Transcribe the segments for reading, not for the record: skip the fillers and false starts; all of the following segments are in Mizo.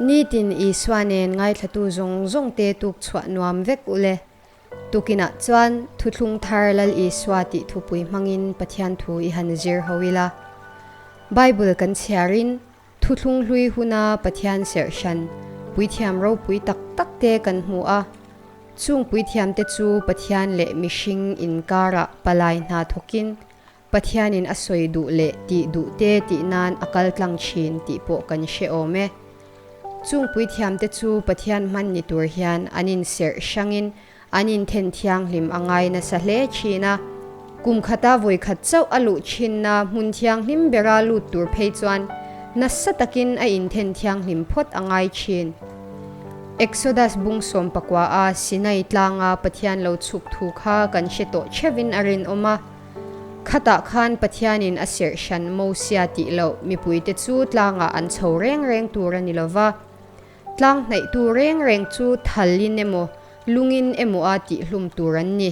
Nitin Isua nen ngaithlatu zawng zawng te tuk chhuah nuam vek u le. Tukinah chuan Thuthlung Thar Lal Isua tih thupui hmangin Pathian thu i han zir ho ila. Bible kan chhiarin Thuthlung hlui huna Pathian serh hran puithiam ropui tak tak te kan hmu a. Chung puithiam te chu Pathian leh mihring inkarah palai hna thawkin Pathianin a sawi duh leh tih duh te tih nan a kal tlang thin tih pawh kan hre awm e. Chung puithiamte chu Pathian hman ni tur hian an inserh hrangin an inthen thianghlim a ngai nasa hle thin a. Kum khata vawi khat chauh a luh thinna hmun thianghlim bera lut tur phei chuan nasa takin a inthen thianghlim phawt a ngai thin. Exodus bung 14 a Sinai tlanga Pathian lo chhuk thu kha kan hre tawh theuhin a rinawm a. Khatah khan Pathianin a serh hran Mosia tih loh mipuite chu tlangah an chho reng reng tur a ni lo va. Tlang hnaihtu reng reng chu thalin emaw, lungin emaw a tihhlum tur an ni.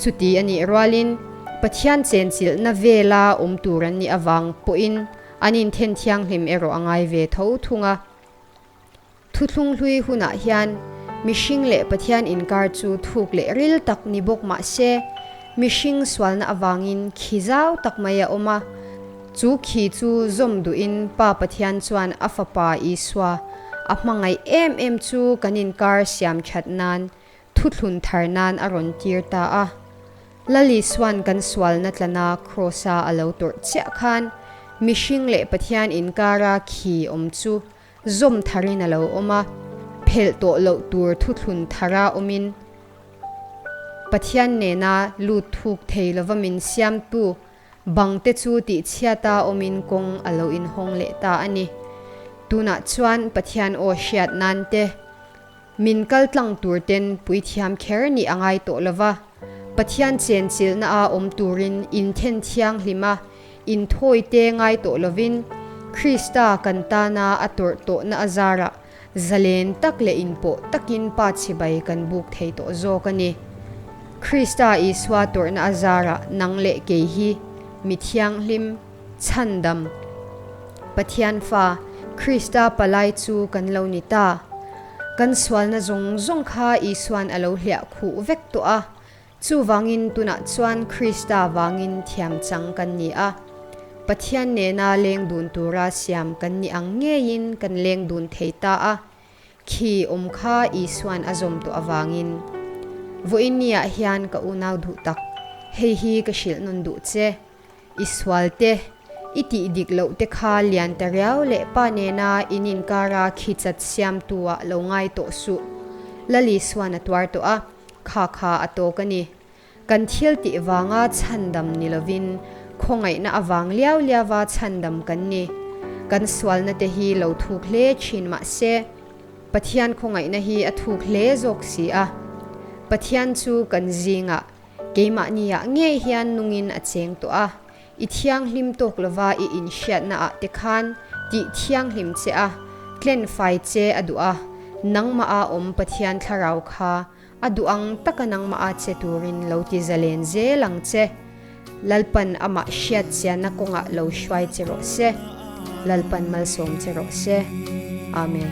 Chuti a nih rualin Pathian chenchilhna vela awm tur an nih avang pawhin an inthen thianghlim erawh a ngai ve tho thung a. Thuthlung hlui hunah hian mihring leh Pathian inkar chu thuk leh ril tak ni bawk mah se, mihring sualna avangin khi zau tak mai a awm a. Chu khi chu zawm duhin Pa Pathian chuan a Fapa Isua a hmangaih em em chu kan inkar siam that nan thuthlun thar nan a rawn tir ta a. Lal Isua'n kan sualna tlana Kraws-a a lo tawrh chiah khan mihring leh Pathian inkara khi awm chu Zawm tharin a lo awm a, phelh tawh loh tur thuthlun thara awmin Pathian nena lut thuk thei lova min siamtu bangte chu tihchhiata awmin kawng a lo inhawng leh ta a ni. Tunah chuan Pathian aw hriat nan te, min kal tlang tur ten puithiam kher nih a ngai tawh lova, Pathian chenchilhna a awm turin inthen thianghlim a, Inthawi te ngai tawh lovin Krista kan tana a tawrh tawhna a zarah zalen tak leh inpawh takin Pa chhibai kan buk thei tawh zawk a ni. Krista Isua tawrhna a zarah nang leh kei hi mi thianghlim, chhandam, Pathian fa, Krista palai chu kan lo ni ta. Kan sualna zawng zawng kha Isua'n a lo hliah khuh vek tawh a, Chuvangin tunah chuan Krista vangin thiam chang kan ni a, Pathian nena leng dun tura siam kan ni ang ngeiin kan leng dun thei ta a, khi awm kha Isua'n a zawm tawh avangin. Vawiinniah hian ka unau duh tak, hei hi ka hrilh nawn duh che. I sual te, i tih dik loh te kha lian ta riau leh pa nena in inkara khi chat siamtu ah lo ngai tawh suh. Lal Isua'n a tuar tawh a, kha kha a tawk a ni. Kan thil tih vanga chhandam ni lovin khawngaihna avang liau liauva chhandam kan ni. Kan sualna te hi lo thuk hle thin mah se, Pathian khawngaihna hi a thuk hle zawk si a. Pathian chu kan zingah Keimahniah ngei hian nungin a cheng tawh a, i thianghlim tawk lova i inhriatnaah te khan tih thianghlim che a, tlen fai che a duh a, nangmah a awm Pathian thlarau kha a duh ang taka nangmah a che turin lo ti zalen zel ang che. Lalpan amah hriat chianna kawngah lo hruai che rawh se. Lalpan malsawm che rawh se. Amen.